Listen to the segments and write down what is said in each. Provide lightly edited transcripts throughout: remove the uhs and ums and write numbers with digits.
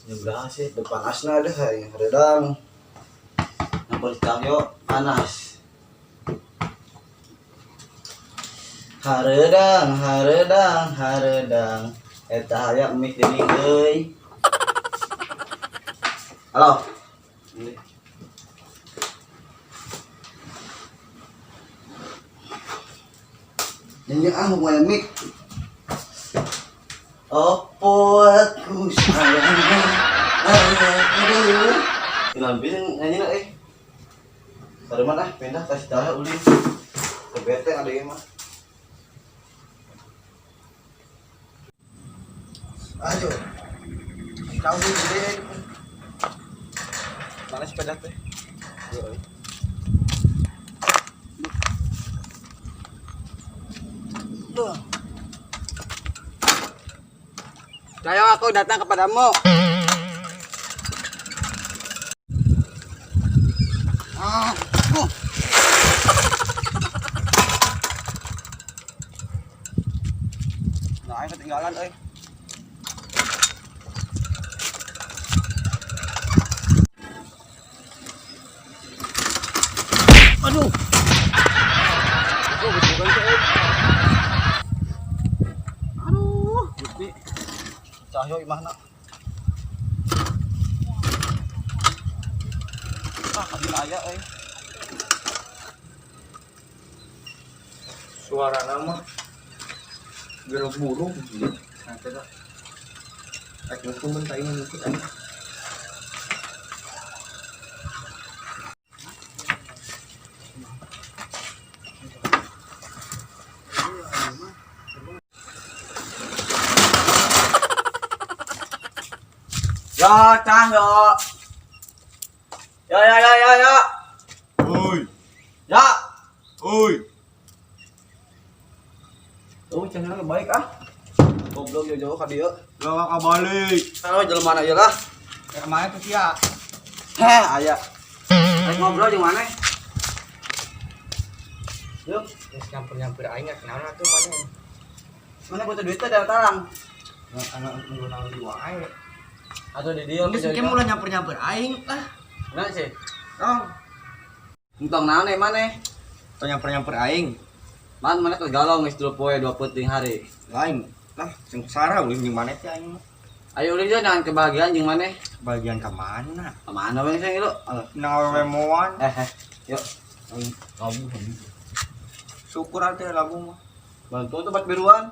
Nyebrang sih, depan asna deh aing hareudang. Nyamper Cahyo panas. Hareudang, hareudang, hareudang. Eta hayang mik deui euy. Halo. Ini. Ini ah mau mik. Opo aku sayang. Aduh. Kenal bisa nyanyi lah eh. Dari mana pindah kasih tahu ulin. Ke bete ada yang mah. Ayo. Kau ni gede. Mana sepeda teh? Yo. Duh. Cahyo, aku datang kepadamu. Ah, oh. Nah, aing ketinggalan euy. Aduh. Aduh, bukan tuh, euy. Aduh, Gusti. Cahyo imahna. Ah, kadi aya euy. Suara nama gerok burung gitu. Nanti lah. Akhirnya pun bentar ini ikut aja. Ya, Cahyo. Ya, ya, ya, ya, ya. Oi, Ya. oi. Oh, Cahyo baik ah. Goblok jauh-jauh ka dieu. Lah ka balik. Halo, jelema mana ieu lah. Ya kemana tuh sia? Heh, aya. Rek ngobrol jeung maneh. Yuk, Geus nyamper-nyamper aing kenal atuh mana. mana butuh duit teh dari talang. Anak nunggu naon di wae. Atau di dieu. Geus engke mulai nyamper-nyamper aing lah. Mana sih? Tong. Entong naon eh maneh? Tong nyamper-nyamper aing. Man mana ke galau geus 2 poe 2 peuting hari. Lain lah sengsara ulin jeung maneh teh aing mah. Ayo ulin jangan kebahagiaan jeung maneh. Bagian ka mana? Ka mana we sing lu? Nang awewe moan. Eh, eh, yuk. Kamu Syukur atuh lagu mah. bantu tuh bat biruan.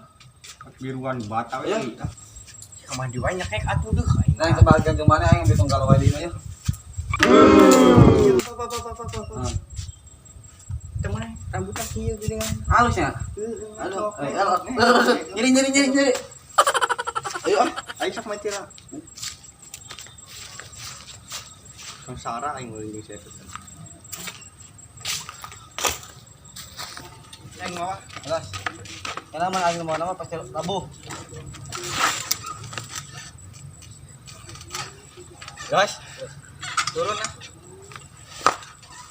Biruan bata Ya. we. Ka mandi wae nyekek atuh deuh aing. Nah, kebahagiaan jeung maneh aing bitong galau wae di imah yuk. Ah, Temen rambutnya kieu geuningan. Halus ya? Aduh, eh, aduh. Nyeri nyeri nyeri nyeri. Ayo ah. Aing sok mati lah. Sengsara aing ulin jeung sia teh. Aing mawa. Alas. Karena mana aing mau nama pasti labuh. Guys. Turun ah.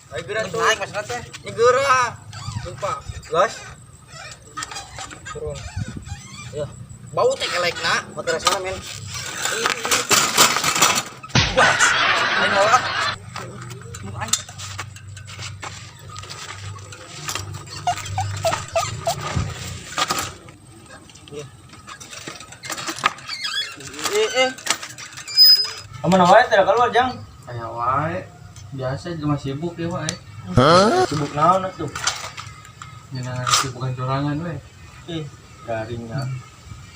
Ayo geura tuh. Naik mas teh. Ini geura. Lupa. Guys. Turun. Yo, Bau teh kelekna. motor mana men? Wah. Aing mawa. Aing. Eh eh. Aman wae teh keluar jang. Kayak wae biasa cuma sibuk ya wae. Sibuk naon atuh? Jangan kesibukan sorangan we. Ih, garingnya.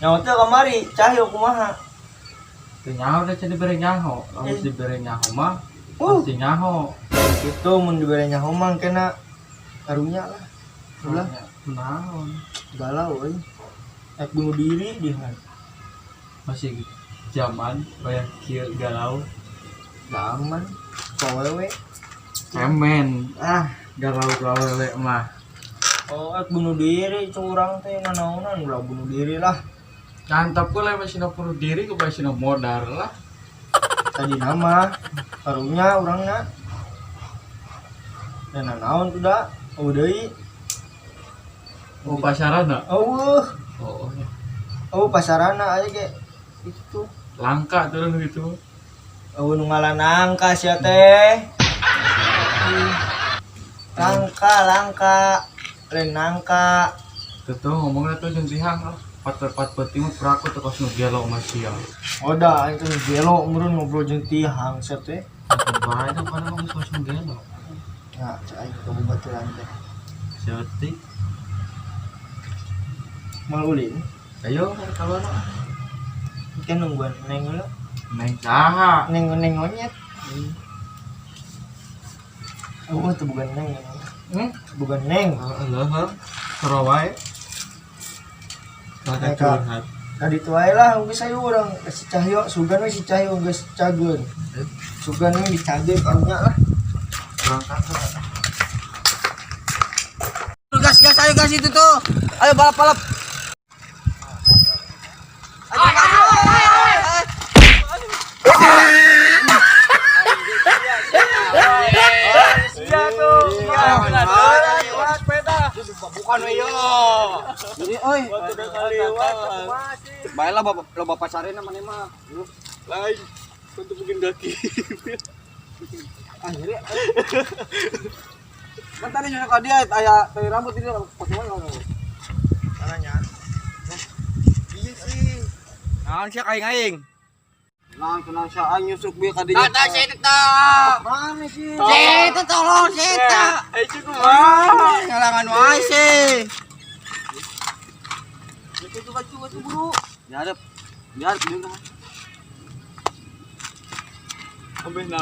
Nyawa teh kamari Cahyo kumaha? Teu nyaho da can dibere nyaho. Lamun dibere nyaho mah pasti nyaho. Itu mun dibere nyaho mah kena karunya lah. Ulah Naon? galau euy. Ek bunuh diri dia. Masih zaman wayah kieu galau. Zaman kowewe. Cemen. Ah, galau-galau we mah. Oh, ek bunuh diri curang teh nanaonan ulah bunuh diri lah. Cantap gue lah masih bunuh diri ke masih modar lah. Tadi nama karunya urangna. Dan nanaon tuh da? Oh deui. Oh pasarana. Eueuh. Oh, Oh pasarana aya ge. Itu langka tuh gitu. Eueuh nu ngalah nangka sia teh. Langka, langka. Lain nangka. Tuh tuh ngomongnya tuh jeung tihang lah. Pat pat penting mah peraku tuh kos nu gelo mah sia. Oda aing teh gelo meureun ngobrol jeung tihang sia teh. Bae tuh pada mah geus kos nu gelo. Ya, cek aing ka babaturan teh. Seutik. Mal ulin. Ayo kalau mah. Kan nungguan neng heula. Neng saha? Neng neng monyet. Oh, itu bukan neng. Hmm? Bukan neng. Heeh, heuh. Seru wae. Kakak Mereka. curhat. Nah ditu wae lah geus ayo urang si Cahyo, sugan we si Cahyo geus cageun. Sugan we dicageun karunya lah. Berangkat lah. Gas gas ayo gas itu tuh. Ayo balap balap. Jadi oi. Baiklah bapak lo bapak cari namanya mah. Lain untuk bikin kaki. Akhirnya. Kan tadi nyusul ke dia aya tai rambut ini pakai mana? Caranya. Iya sih. Naon sia kaing aing? Nah, tenang sia aing nyusruk bieu ka dinya. Tah sia eta. Mana sih? Sia eta tolong sia eta. Eh kumaha? Ngalangan wae sih. Itu tuh baju baju buru. Nyarep. Nyarep dia mah.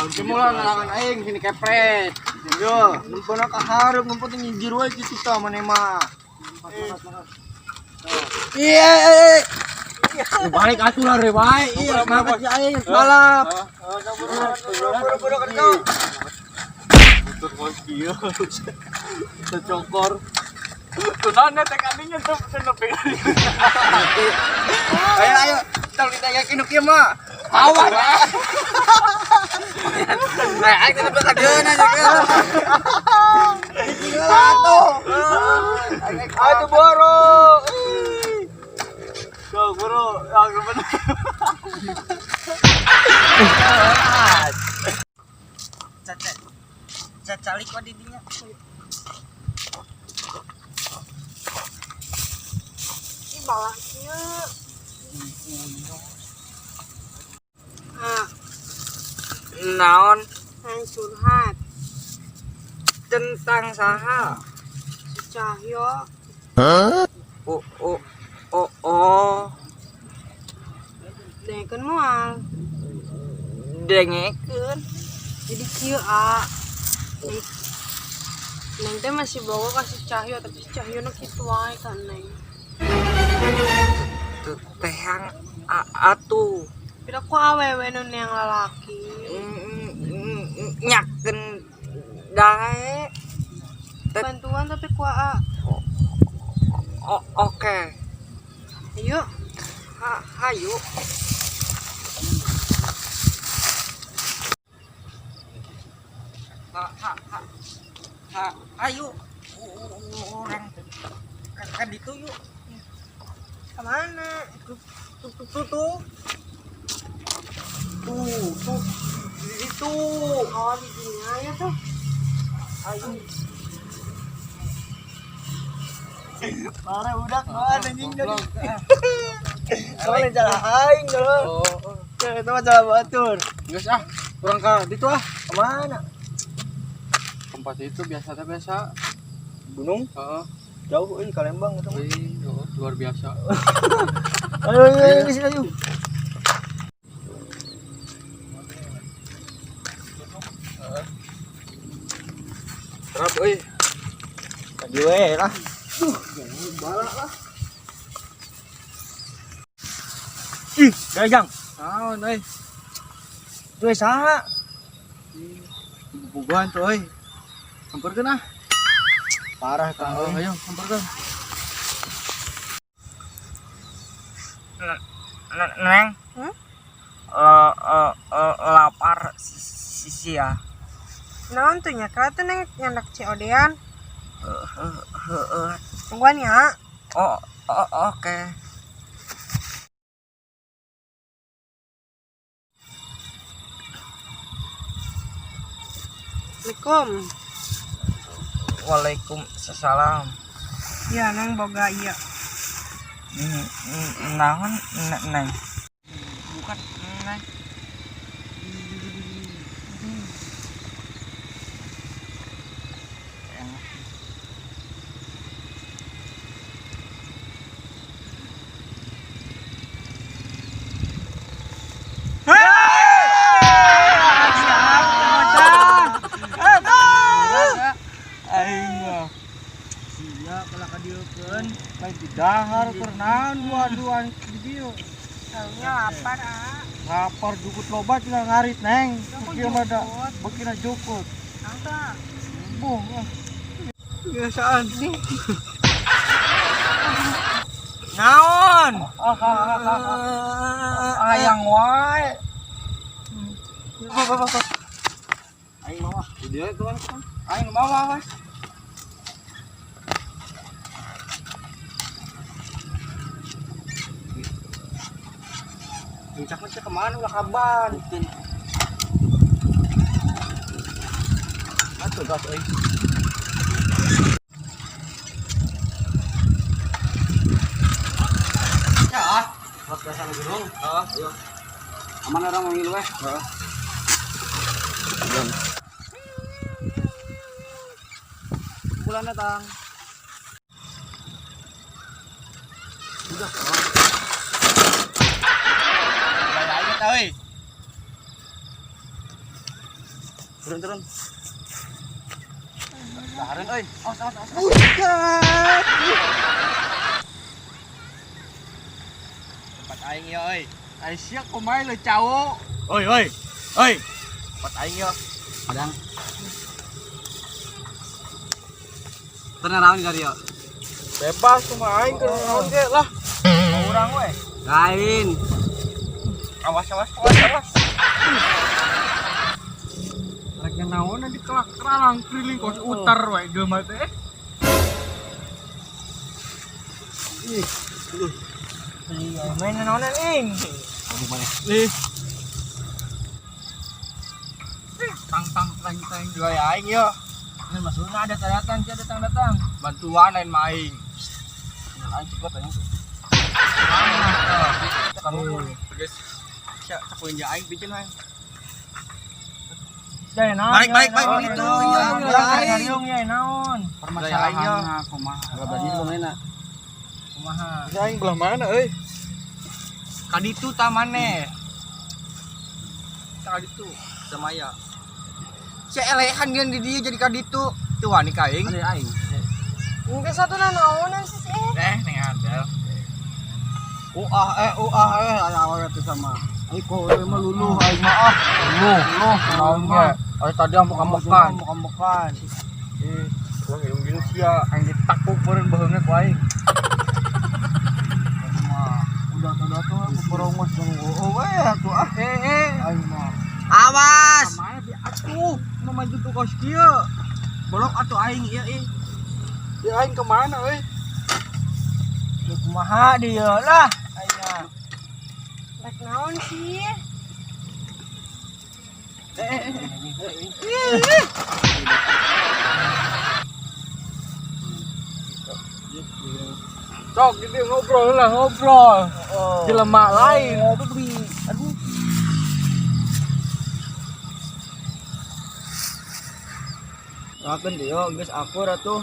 Semula ngalangan aing sini kepret. Yo, nempona ka hareup, nempo teh nyinjir wae kitu tah maneh mah. Iya. Balik atuh lah wae. Iya, semangat si aing balap. Buru-buru kerja. Motor kos kieu. Tecokor. Tunaon teh kaninya tuh nepi. Ayo ayo, tong ditayakeun nu kieu mah. Awas. Nah, aing teh nepi ka dieu aja kieu. Tinggal atuh. Aduh boro. Go, bro. Aku bener. Cacalik wa di dinya. Ih, balah kieu. Ah, Naon yang curhat tentang saha? si Cahyo. Oh, oh, oh, oh. Dengekeun moal. Dengekeun. Jadi kieu ah. Neng, Neng teh masih bawa ka si Cahyo, tapi si Cahyo nu kitu wae ka Neng. Tehang atuh. Pira ku awewe nu yang lalaki. Nyakeun dae. Bantuan tapi ku aa. Oh, oke. Ayo, Ha, hayu. Ha, ha, ha. Ha, ayo. Urang ka ditu yuk. kemana? Tuh, tuh, tuh, tuh. Tuh, tuh. Itu. Oh, di dinya ya tuh. Ayo. Parah budak mah anjing jadi. Soalnya jalan aing dulu. Oh, Itu mah jalan batur. geus ah, kurang ka ditu ah. Kemana? Tempat itu biasa teh biasa. Gunung Heeh. jauh euy ka Lembang itu. Wih, oh, luar biasa. Ayo ayo ayo ke sini ayo. Terap euy. Tadi we lah. Ih, gajang. Naon euy? Tuh saha? Bubuhan tuh euy. Samperkeun ah. Parah ka Oh, euy. ayo samperkeun. Neng. Hmm? Lapar sia. Naon tuh nya? Kala tuh Neng nyandak COD-an. Heeh. Tungguan ya. Oh, oh, oke. Assalamualaikum. Waalaikumsalam. Ya, Neng boga iya. Naon, Neng? Bukan, Neng. Aing mah. Sia kalah ka dieukeun, lain di dahar keur naon dua-duaan di dieu. Soalnya lapar, ah. Lapar jukut loba cenah ngarit, Neng. Aku Beuki mah da, jukut. beukina jukut. Angka. Buh. Ah. Biasaan. Naon? Hayang wae. Aing mau ah. Di dieu tuh kan. Aing mawa wae. Puncaknya sih kemana ulah kaban? Atuh gas euy. Ya, Pas dasar gunung. Heeh, ayo. Aman orang mau ngilu eh. Heeh. Bulan datang. Udah. Balik aja tau, euy. Turun turun. Dahareun euy. Awas awas awas. Buset. Tempat aing ya, euy. Ai sia kumaha le cawo. Oi oi. Oi. Tempat aing ya. Padang. Tenang naon kari yo. Bebas kumaha aing keur naon ge lah. Urang we. Lain. Awas awas awas awas. Rek naon di kelak keralang keliling kos utar we jelema teh. Ih. Iya, main naonan ing. Aduh mana? Ih. Tang tang tang tang dua ya aing yo. Ini maksudnya ada datang, dia datang datang. Bantuan lain main. Aing cepet aing. Guys, sakuin ja aing bikin aing. Baik, baik, baik, itu, ya, Ngariung ya naon. Permasalahanna kumaha? Berarti mana? Kumaha? Aing belah mana euy? Kaditu tamane. Kaditu Samaya. Si elehan gen di dia jadi kaditu. Tuh wani ka aing. Ada aing. Enggak satu naonan sih. Eh, ning adel. Uah eh aya awewe teh sama. Aing kok we mah luluh aing mah ah. Luluh, Luluh naon ge? Ari tadi ambek-ambekan. Ambek-ambekan. Eh, wah hidung sia, aing ditakuk meureun baheungna ku aing. Mah udah tuh aku borongos bang. Oh we atuh ah. Eh, eh. Aing mah. Awas. Mana di atuh, mau maju tuh kos kieu. Bolok atuh aing ieu ih. Ya aing kemana euy? Ya kumaha dia lah. Aing mah. Rek naon sih? Sok ini ngobrol lah ngobrol. Jelema lain. Aduh. Rakeun dia geus akur atuh.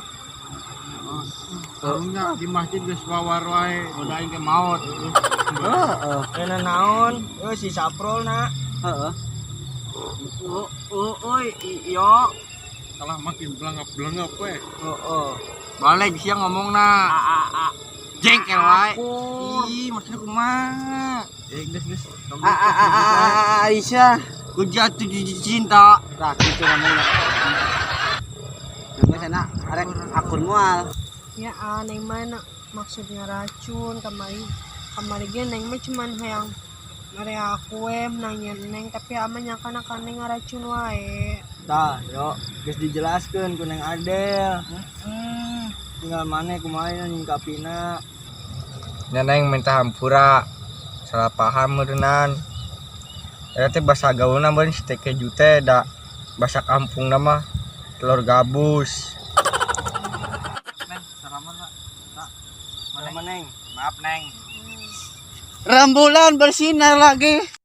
Karunya di masjid geus wawar wae, udah aing ge maot. Heeh. Kena naon? Eh si Saprol nak. Heeh. Oh, oh, oi, iyo. Kalah makin belangap-belangap we. Oh, oh. Balik siang ngomong na. Jengkel wae. Ih, maksudnya kumaha? Eh, geus geus. Aisyah. Ku jatuh cinta. Tah kitu ngomongna. Geus enak arek akur moal. Ya, ah, Neng mana maksudnya racun kamari kamari ge Neng mah cuman hayang mere aku we nanya Neng tapi ama nyangka na Neng ngaracun wae. Tah, yo geus dijelaskeun ku Neng Adel. Tinggal maneh kumaha nyingkapina. Neng minta hampura. Salah paham meureunnan. Eta teh basa gaulna meureun si teh keju teh da Bahasa kampung nama telur gabus. Neng, salaman lah. Salaman, Neng. Maaf, Neng. Rembulan bersinar lagi.